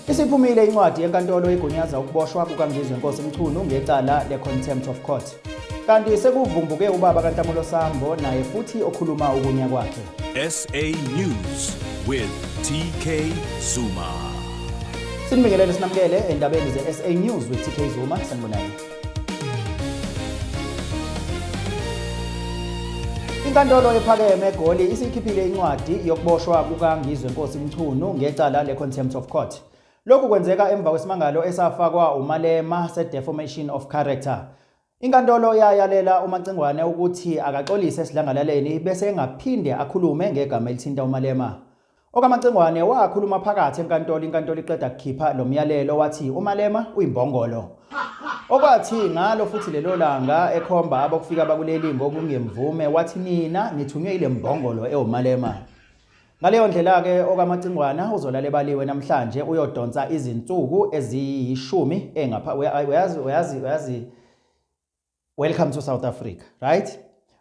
Isiphumile incwadi yenkantolo egunyaza ukuboshwa kukaNgizwe Nkosi Mchunu ngecala le-contempt of court. Kanti sekuvumbuke ubaba kaNhlamulo Sambo naye futhi okhuluma ukunya kwakhe. SA News with TK Zuma. Sinibingelele sinamukele endabeni ze-SA News with TK Zuma. Sanibonani. Inkantolo ephakeme eGoli isiyikhiphile incwadi yokuboshwa kukaNgizwe Nkosi Mchunu ngecala le-contempt of court. Lokhu kwenzeka emva kwesimangalo esafakwa uMalema se-defamation of character. Inkantolo yayalela uMacingwane ukuthi akaxolise esidlangalaleni bese engaphinde akhulume ngegama elithinta uMalema. OkaMacingwane wakhuluma phakathi enkantolo inkantolo iqeda kukhipha lo myalelo wathi uMalema uyimbongolo. Okwathi ngalo futhi lelo langa ekhomba abokufika bakuleli ngokungemvume wathi nina nithunywe ile mbongolo ewuMalema. Ngaleyo ndlela-ke okaMacingwana uzolala ebaliwe namhlanje uyodonsa izinsuku eziyishumi engapha uyazi uyazi uyazi welcome to South Africa right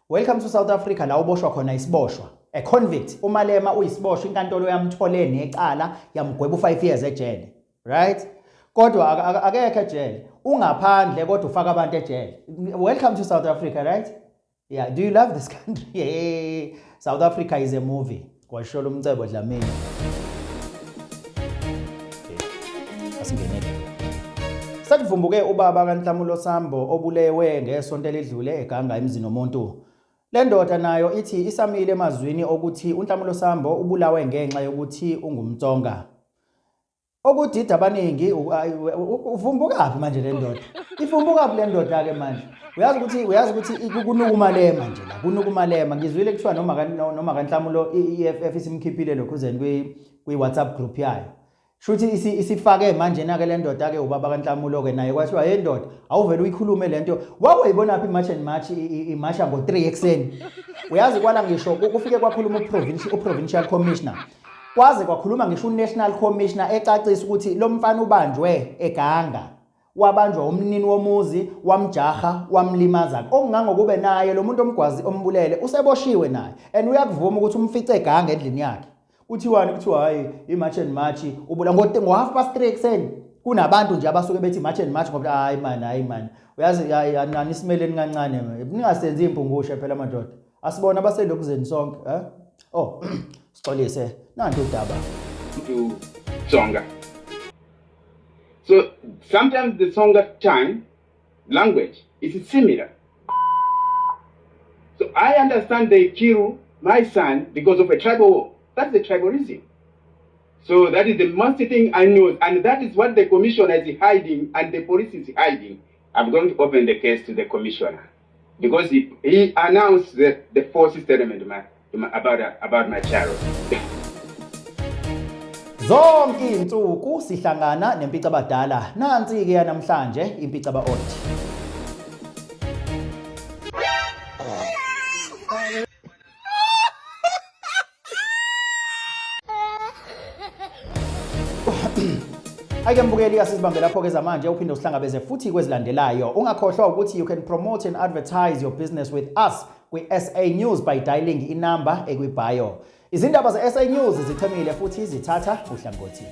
welcome to South Africa la uboshwa khona isiboshwa a convict uMalema uyisiboshwa inkantolo yamthole necala yamgweba u5 years ejele right kodwa akekho ejele ungaphandle kodwa ufaka abantu ejele welcome to South Africa right Yeah, do you love this country? Hey, South Africa is a movie. Kwashola umcebo Dlamini. Asingenele. Sekuvumbuke ubaba kaNhlamulo Sambo obulewe ngesonto elidlule eganga emzini womuntu. Le ndoda nayo ithi isamile emazwini okuthi uNhlamulo Sambo ubulawe ngenxa yokuthi ungumTsonga. Okudida abaningi uvumbukaphi manje le ndoda? Ivumbukaphi le ndoda ke manje? Uyazi ukuthi uyazi ukuthi kunuka uMalema nje la, kunuka uMalema. Ngizwile kuthiwa noma noma kaNhlamulo i-EFF isimkhiphile lokhuzeni kwi kwi WhatsApp group yayo. Shuthi isifake manje nake le ndoda ke ubaba kaNhlamulo ke naye kwathiwa hey ndoda awuvele uyikhulume lento. Wawuyibona phi March and March imasha ngo3 ekseni. Uyazi kwala ngisho kufike kwakhuluma uprovincial uprovincial commissioner. Kwaze kwakhuluma ngisho uNational Commissioner ecacisa ukuthi lo mfana ubanjwe eganga. Wabanjwa umnini womuzi, wamjaha, wamlimaza. Okungangokube naye lo muntu omgwazi ombulele useboshiwe naye and uyakuvuma ukuthi umfice eganga endlini yakhe. Kuthiwani kuthiwa hayi i-March and March ubula ngo half past 3 ekuseni. Kunabantu nje abasuke bethi March and March ngoba hayi man hayi man. Uyazi anisimeleni kancane ningasenzi impungushe phela madoda. Asibona abaselokuzeni sonke, eh? Oh, sixolise. Nanti udaba. To Tsonga. So sometimes the Tsonga time language is similar. So I understand they kill my son because of a tribal war. That's the tribalism. So that is the most thing I know, and that is what the commissioner is hiding and the police is hiding. I'm going to open the case to the commissioner because he, he announced the, the false statement my, about, about my child. Zonke izinsuku sihlangana nempicabadala. Nansi ke yanamhlanje impicaba othi. Ake mbukeli asizibambe lapho ke zamanje uphinde usihlangabeze futhi kwezilandelayo. Ungakhohlwa ukuthi you can promote and advertise your business with us kwi-SA News by dialing inamba ekwi-bio. Izindaba ze-SA News zichemile futhi zithatha uhlangothi.